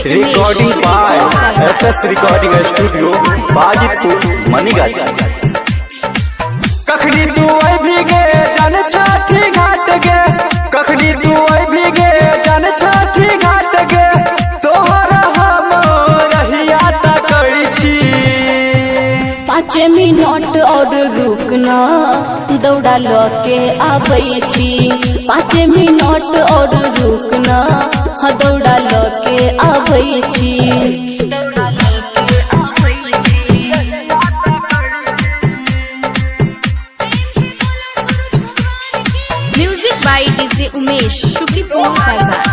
Umesh. Recording by S S recording studio, Bajitpur, Manigachhi. कखनी तू अभी गे जन छठी घाट गे, कखनी तू अभी गे जन छठी घाट गे, तोहर हम रहिया तकै छी। 5 मिनट और रुकना, दौड़ा लके आबै छी। 5 मिनट और रुकना, हाँ, दौड़ा लके आबै छी। Music by DJ Umesh, Shukipur Bazar.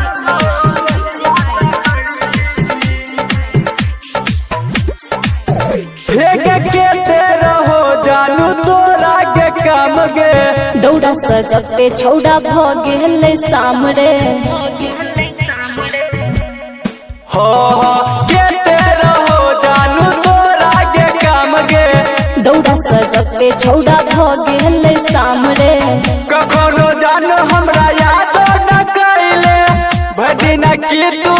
हे गे के रहो जानू तोरा के काम गे। दौड़ा सजते छौड़ा भ गेलै सामरे। हो के रहो जानू तोरा के काम गे। दौड़ा सजते छौड़ा भ गेलै सामरे। कखनो जान हमरा याद न कैले, भटिन की तू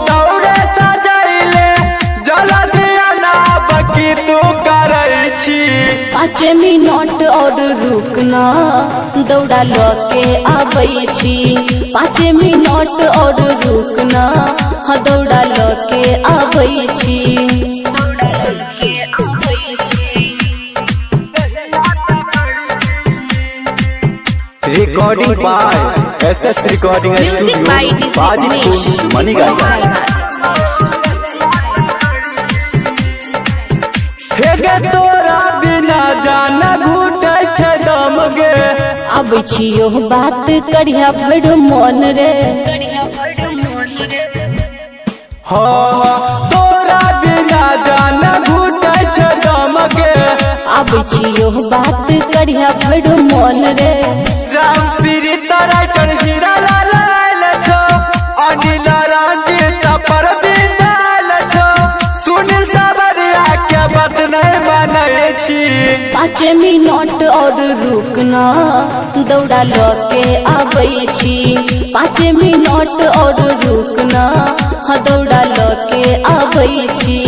दौड़े सजैले, जल्दी ना बकी तू करै छी। 5 मिनट और रुकना, दौड़ा लके आबै छी। 5 मिनट और रुकना, हाँ, दौड़ा लके आबै छी। Recording by S S recording Music by studio, DJ Umesh, Bajitpur, Shukipur Manigachhi. Bazar. हे गे तोरा बिना जान घुटै छै दम गे। आबै छी यो बात करिया भर मन रे। हो तोरा बिना जान घुटै छै दम गे। आबै छी यो बात करिया भर मन रे। राम पीरित राइटर हीरा लाल आयल छो, अनिल रंजित परवीन आयल छो, सुनील सावरिया के बात नहीं मानै छी। 5 मिनट और रुकना, दौड़ा लके आबै छी। 5 मिनट और रुकना, हाँ, दौड़ा लके आबै छी।